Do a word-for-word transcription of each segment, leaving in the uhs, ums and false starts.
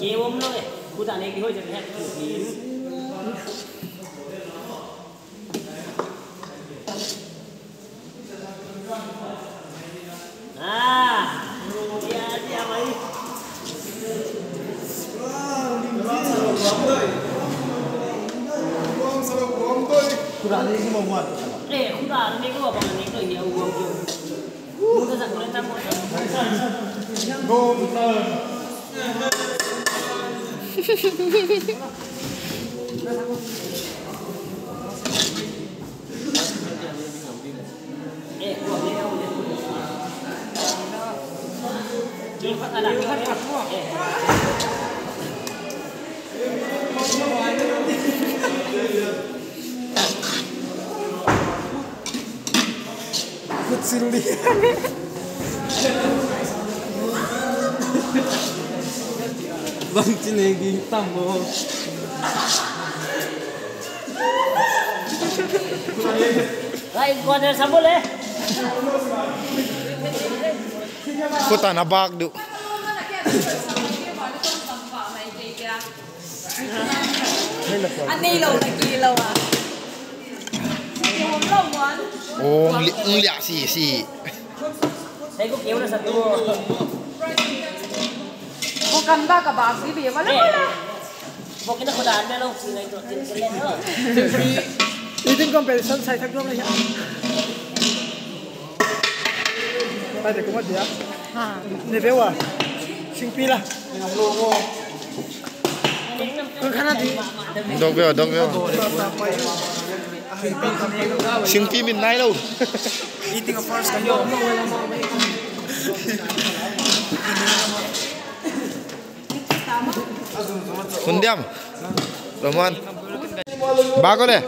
Ye wom lo eh. Kuta ne ki hoi jang het. Ah, dia dia mai. Eh, kuta ne ko bang ne ko ya wom. Kutsildi. Bang cine gi tam mo. Lai, gua dia sambul eh. Kuta na bak du. Ani lo na ki lo ah. Ong li, ong lia si si. Ko kan ba ka ba si bi wala wala. Eating competition sai thak dong ya. Pai de kuma dia. Ha. Ne bewa. Singpi la. Dog veo, dog veo. Singpi min nai lo. Eating a first kan yo. Hun diam. Roman. Bak o le.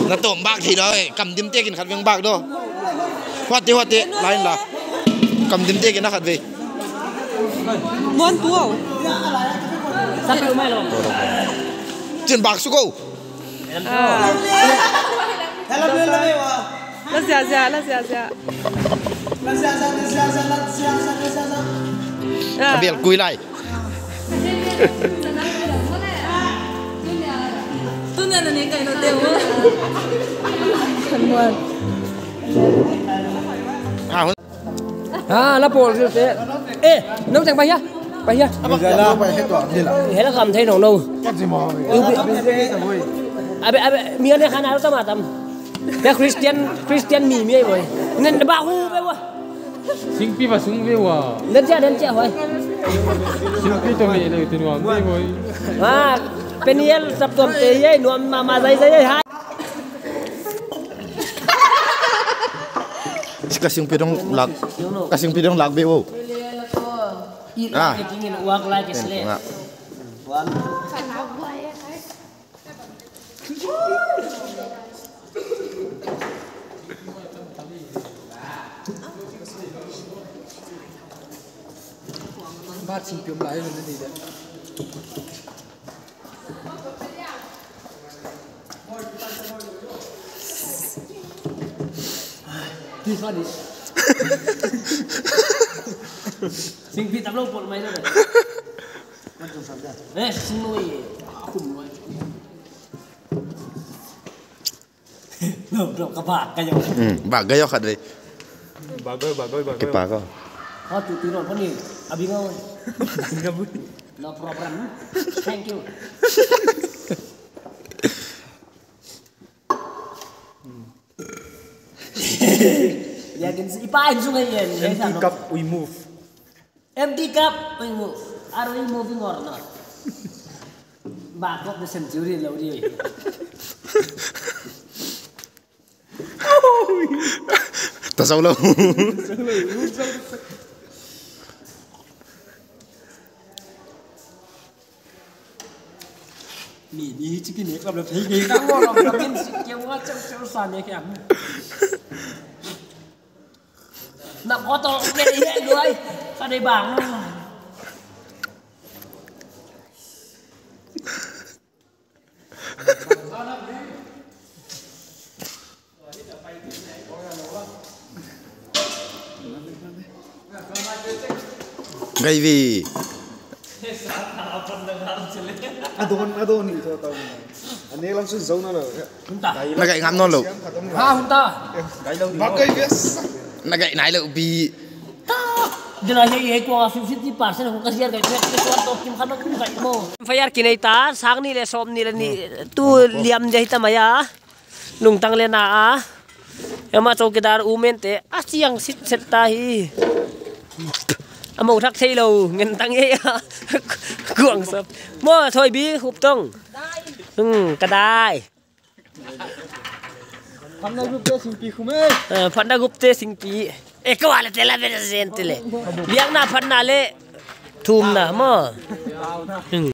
Na tom bak thei dou, eh. Kam dim te kin khat veng bak dou. Huat te, huat te, line la. Kam dim te kin na khat vei. Muan tuau. Chin bak suk o. Ah. La ziahziah, la ziahziah. Ah. A bel kui lai. Tuna na ni kai no te mo. Kan muan. Ah, hun. Ah, la pawl sil te. Eh, no teng pai hia. Pai hia. Hela kam thei no no. Abe, abe, mi ne khana tam tam. Te Christian, Christian mi mi ai boy. Nen ba hu be wa. Singpi ba sung be wa. Den cha, den cha hoi. Singpi to mi le tu nuam be boy. Ah, Peniel sap tom te ye nuam ma ma zai zai hai. Ka singpi dong lak, ka singpi dong lak be o. Ah. Walk like a slave. Nga. One. Bat singpi om lai na di da. This one is. Singpi tam lou pawl mai na. Eh, sing lou ye. Aku mai. Lou, lou, ka bak ka yo. Hmm, bak ka yo khat vei. Bak ka yo, bak ka yo, bak ka yo. Kipak o. Oh, tu, tu, no, poni. Abi ngau. No problem. Thank you. Ya, kin si pa in sungai yen. Empty cup, we move. Empty cup, we move. Are we moving or not? Back of the century, lou di. Ta sau lou. Ni, ni, chicken ni, kap la phei ni, kap la, kap la, chicken wa, chau, chau, sa ni, kya? Na ko to ke ye doi. Ka dei bang. Kai vi. A don, a don ni to ta. A ne lam sun zo na lo. Na kai ngam nawn lou. Ha, hun ta. Ba kai ves. Na kai nai lou bi. Ta. Dena hei hei ko a fifty percent ko ka siar kai. Ko suan to kim khan ko kai mo. Fire kinei ta, sang ni le som ni le ni. Tu liam jai ta maya. Lungtang le na a. Ama chowkidar u mente a chiang sit set ta hi. Ama thak thei lou, ngen tang e a. Kuang sap. Mo thoi bi hup tong. Hmm, ka dai. Phatna group te singpi khum e. Eh, phatna group te singpi. E ko ale tela be zen tele. Biang na phatna le thum na mo. Hmm.